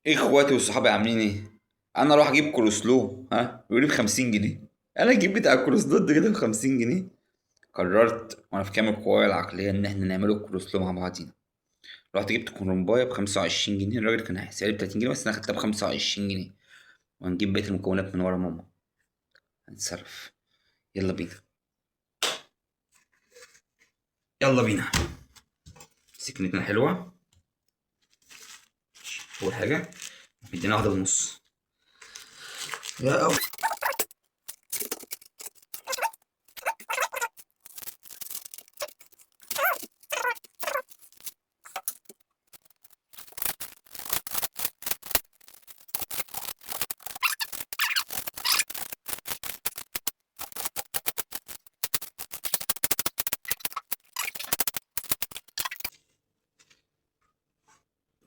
اخواتي وصحابي عاملين ايه؟ انا اروح اجيب كولوسلو، ها بيقول لي ب 50 جنيه. انا اجيب بتاع الكولوسلو ده كده ب 50 جنيه. قررت وانا في كامل قوايا العقلية ان احنا نعمله الكولوسلو مع بعضينا. رحت جبت كرومبايه ب 25 جنيه، الراجل كان هيحسبها لي ب 30 جنيه بس انا خدتها ب 25 جنيه. وهنجيب بقية المكونات من ورا ماما. هنتصرف. يلا بينا يلا بينا. سكنتنا حلوة. اول حاجة مدينا واحدة بالنص. يا أو.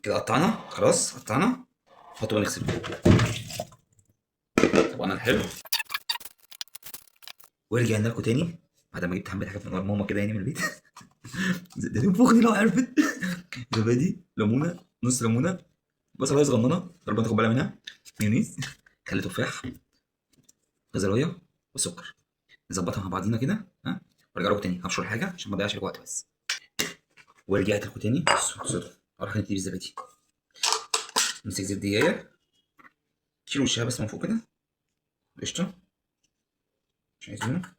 كده قطعنا، خلاص قطعنا. نحطه بقى نغسله. طبعا الحلو. ورجعنا لكم تاني بعد ما جبت حبه حاجات من ورا ماما كده يعني من البيت. ده تنفخني لو عرفت. زبادي، ليمونه، نص ليمونه، بصلايه صغننه ربنا تاخد بالها منها، مايونيز، خل تفاح، جزرايه وسكر. نظبطها مع بعضينا كده، ها، وارجع لكم تاني. هبشر الحاجة عشان ما اضيعش الوقت بس. ورجعت لكم تاني. بصوا اروح نبتدي بالزبادي. نمسك زبدية، شيل وشها بس من فوق كده، قشطة، مش عايزينه.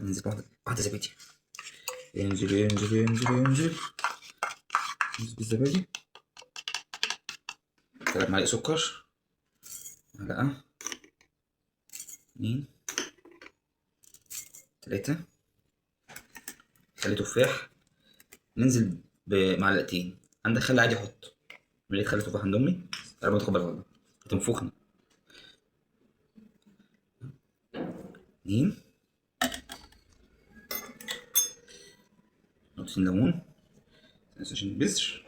ننزل واحدة واحدة زبادي، انزل انزل انزل انزل انزل بالزبادي. 3 معالق سكر، معلقة، 2، 3، خلي تفاح. ننزل بمعلقتين. عندك خل عادي حط، لقيت خل تفاح عند امي، يا رب تاخد بالك والله هتنفخني. 2، نقطتين ليمون عشان البذر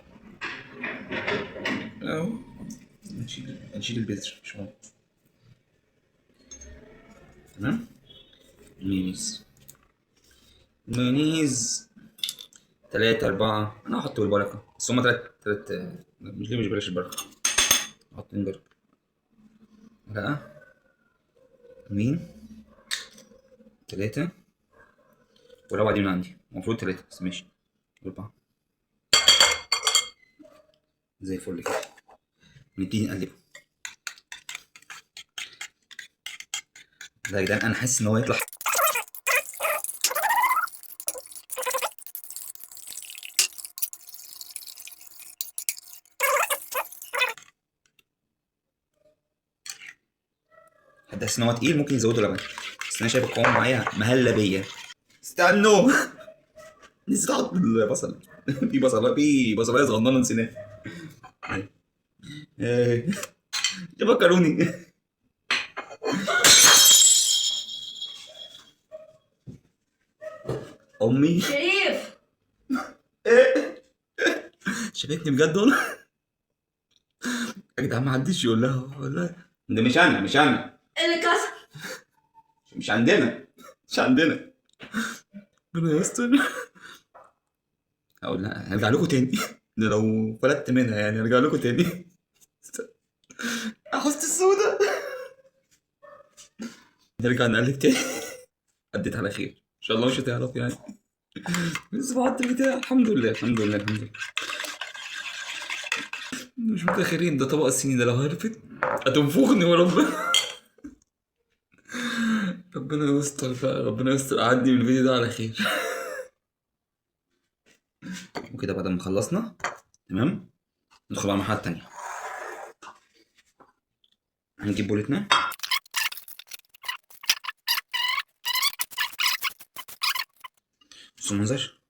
اهو، نشيل البذر مش مهم. تمام. مايونيز، مايونيز 3 4، انا هحط بالبركة بس هما 3، مش ليه مش بلاش البركة، احط نجرب. لا، 2، 3، والرابعة دي من عندي، المفروض 3 بس ماشي، 4 زي الفل كده. ونبتدي نقلبه. لا يا جدعان انا حاسس ان هو هيطلع. حد حاسس ان هو تقيل ممكن يزودوا لبن، بس انا شايف القوام معايا مهلبية. استنوا نسيت احط البصل. في بصله، في بصلايه صغننه نسيناها. ايه فكروني. امي شريف. ايه شافتني بجد والله يا جدعان، ما حدش يقول لها والله ده مش انا، مش انا اللي كسر، مش عندنا، مش عندنا. ربنا يستر. هقول لها هرجع لكم تاني، ده لو فلتت منها يعني هرجع لكم تاني. حست السودة. نرجع نقلب تاني. عديت على خير ان شاء الله، مش هتعرف يعني. بس بعت البتاع. الحمد لله الحمد لله الحمد لله. مش متأخرين، ده طبق الصيني ده لو عرفت هتنفخني وربنا. ربنا يستر بقى، ربنا يستر. اعدي من الفيديو ده على خير. وكده بعد ما خلصنا تمام، ندخل على المرحلة التانية. هنجيب بولتنا. بصوا المنظر،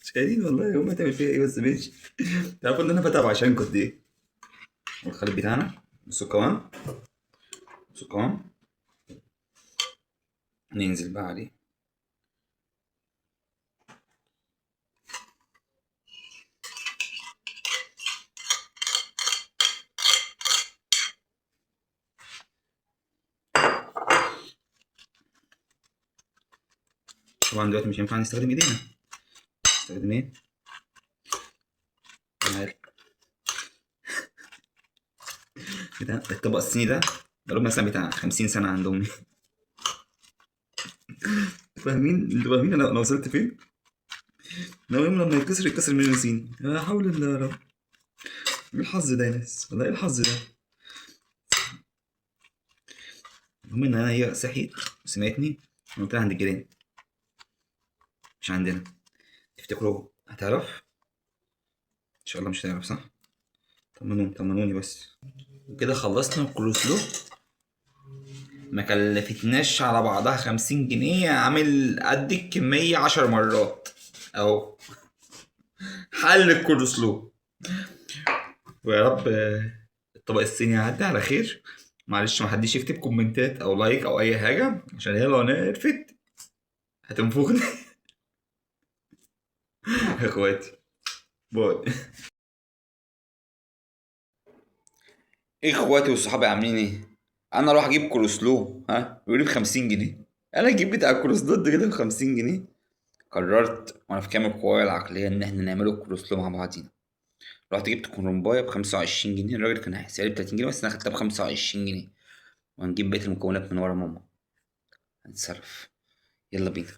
مش قادرين والله يوم هتعمل فيها ايه، بس ماشي. تعرفوا ان انا بتعب عشان قد ايه. والخليط بتاعنا، بصوا القوام، بصوا القوام. ننزل بقى عليه. طبعا دلوقتي مش هينفع نستخدم ايدينا، نستخدم ايه؟ معالق. بتاع الطبق الصيني ده بقاله مثلا بتاع 50 سنة عند امي. فاهمين؟ انتوا فاهمين انا وصلت فين؟ لو يوم لما يتكسر يتكسر منه صيني. لا حول الله يا رب. ايه الحظ ده يا ناس؟ والله ايه الحظ ده؟ المهم ان انا هي صحيت وسمعتني قلت لها عند الجيران مش عندنا. تفتكروا هتعرف؟ ان شاء الله مش هتعرف صح؟ طمنوني طمنوني بس. وكده خلصنا الكولسلو، ما كلفتناش على بعضها 50 جنيه، عامل قد الكمية 10 مرات اهو. حل الكولسلو. ويا رب الطبق الصيني يعدي على خير. معلش ما حدش يكتب كومنتات او like او اي حاجة عشان هي لو عرفت هتنفخني. يا اخواتي bye. اخواتي وصحابي عاملين ايه؟ انا اروح اجيب كولسلو، ها بيقولوا لي ب 50 جنيه، انا اجيب بتاع الكولسلو ده كده ب 50 جنيه. قررت وانا في كامل قوايا العقلية ان احنا نعمله الكولسلو مع بعضينا. رحت جبت كرومبايه ب 25 جنيه، الراجل كان هيحسبها لي ب 30 جنيه بس انا خدتها ب 25 جنيه. وهنجيب بقية المكونات من ورا ماما، هنتصرف. يلا بينا.